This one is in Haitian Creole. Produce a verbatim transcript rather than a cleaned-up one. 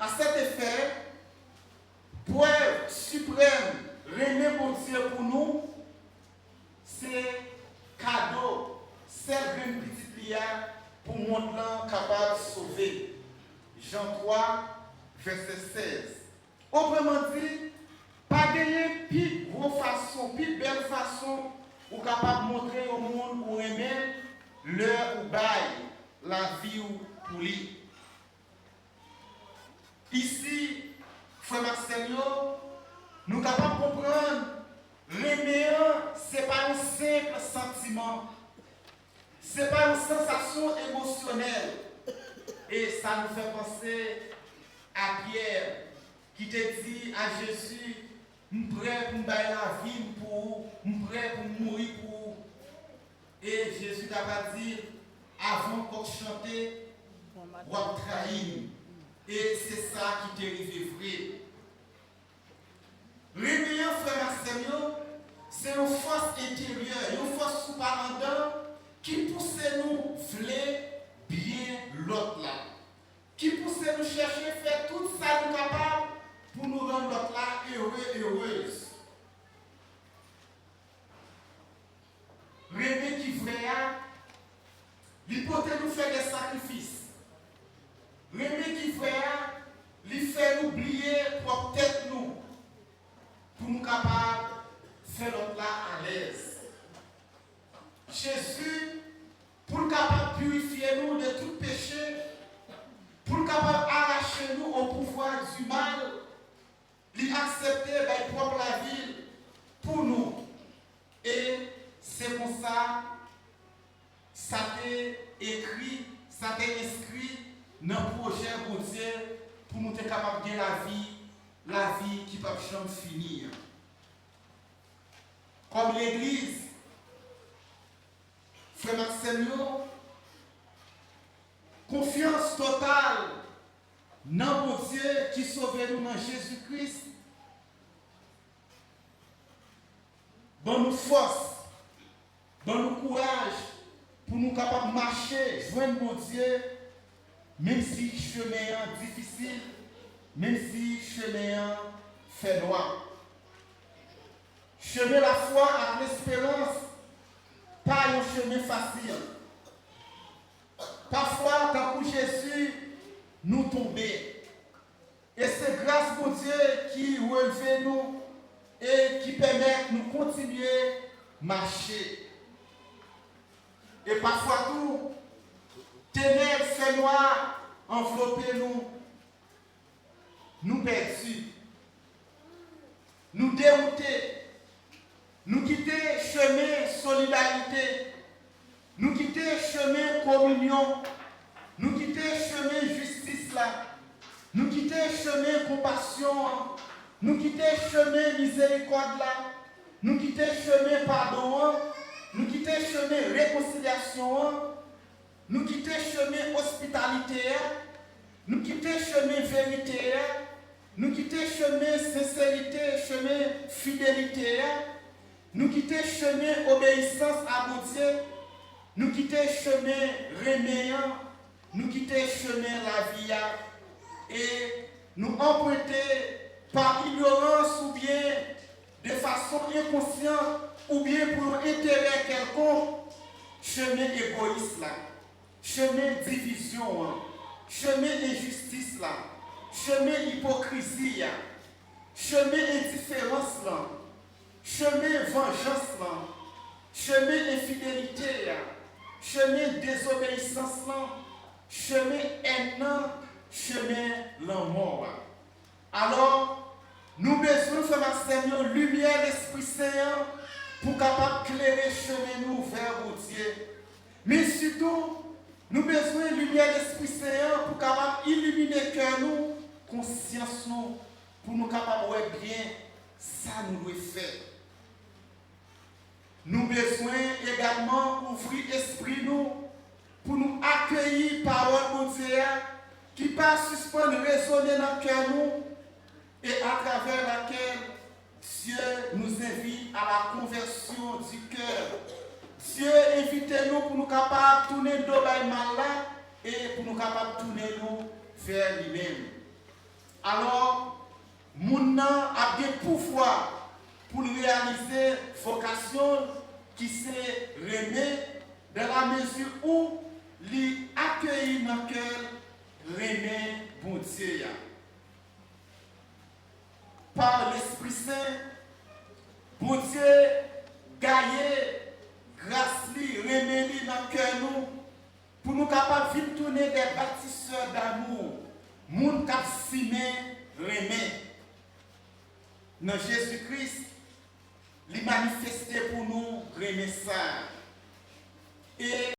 À cet effet, prèv siprèm renmen Bondye pou nou, se kado sèl grenn pitit li a pou mond lan kapab sove. Jan twa, vèsè sèz. Otreman di, pa genyen pi gwo fason, pi bèl fason ou kapab montre yon moun ou renmen l lè ou bay lavi w pou li. Isi, frè m ak sè m yo, nou kapab konprann renmen an se pa yon senp santiman, se pa yon sansasyon emosyonèl. E sa nou fè panse a Pyè ki te di a Jezi, "M prè pou m bay lavi m pou ou, m prè pou m mouri pou ou." E Jezi ta pral di l, "Avan kòk chante, w ap trayi m." E se sa ki te rive vre. Renmen an, frè m ak sè m yo, se yon fòs enteryè, yon fòs sou pa anndan ki pouse nou vle byen lòt la, ki pouse nou chèche fè tout sa nou kapab pou nou rann lòt la ere, erez. Renmen ki vrè a, li pote nou fè de sakrifis. Renmen ki vrè a, li fè nou bliye pwòp tèt nou pou nou kapab fè lòt la alèz. Jezi, pou l kapab pirifye nou de tout peche, pou l kapab arache nou au pouvoir du mal, li aksepte bay pwòp lavi l pou nou. E se konsa sa te ekri, sa te enskri nan pwojè Bondye pou nou te kapab gen lavi, lavi ki p ap janm fini an. Kòm legliz, frè m ak sè m yo, konfyans total nan Bondye ki sove nou nan Jezi Kris ban nou fòs, ban nou kouraj pou nou kapab mache jwenn Bondye, menm si chemen an difisil, menm si chemen an fè nwa. Chemen lafwa ak lesperans pa yon chemen fasil. Pafwa, tankou Jezi, nou tonbe. E se gras Bondye ki relve nou e ki pèmèt nou kontinye mache. E pafwa tou, tenèb, fènwa anvlope nou. Nou pèdi. Nou dewoute. Nou kite chemen solidarite. Nou kite chemen kominyon. Nou kite chemen jistis la. Nou kite chemen konpasyon an. Nou kite chemen mizerikòd la. Nou kite chemen padon an. Nou kite chemen rekonsilyasyon an. Nou kite chemen ospitalite a, nou kite chemen verite a, nou kite chemen senserite, chemen fidelite a, nou kite chemen obeyisans a Bondye, nou kite chemen renmen an, nou kite chemen lavi a, e nou anprente pa inyorans oubyen de fason enkonsyan oubyen pou yon enterè kèlkonk, chemen egoyis la, chemen divizyon an, chemen enjistis la, chemen ipokrizi a, chemen endiferans lan, chemen vanjans lan, chemen enfidelite a, chemen dezobeyisans lan, chemen èn nan, chemen lanmò a. Alò, nou bezwen, frè m ak sè m yo, limyè Lespri Sen an pou kapab klere chemen nou vè Bondye. Men sitou, nou bezwen limyè Lespri Sen an pou kapab ilimine kè nou, konsyans nou, pou nou kapab wè byen sa nou dwe fè. Nou bezwen egalman ouvri espri nou pou nou akeyi pawòl Bondye a ki pa sispann rezone nan kè nou e atravè lakèl Dieu nous invite à la conversion du cœur. Dye envite nou pou nou kapab tounen do bay mal la e pou nou kapab tounen nou vè li menm. Alò, moun nan ap gen pouvwa pou l reyalize vokasyon l ki se renmen, dans la mesure où li akeyi nan kè l renmen Bondye a. Pa Lespri Sen, Bondye gaye gras li, renmen li nan kè nou, pou nou kapab vin tounen des bâtisseurs d'amour, moun k ap simen renmen. Nan Jezi Kris, li manifeste pou nou renmen sa a. E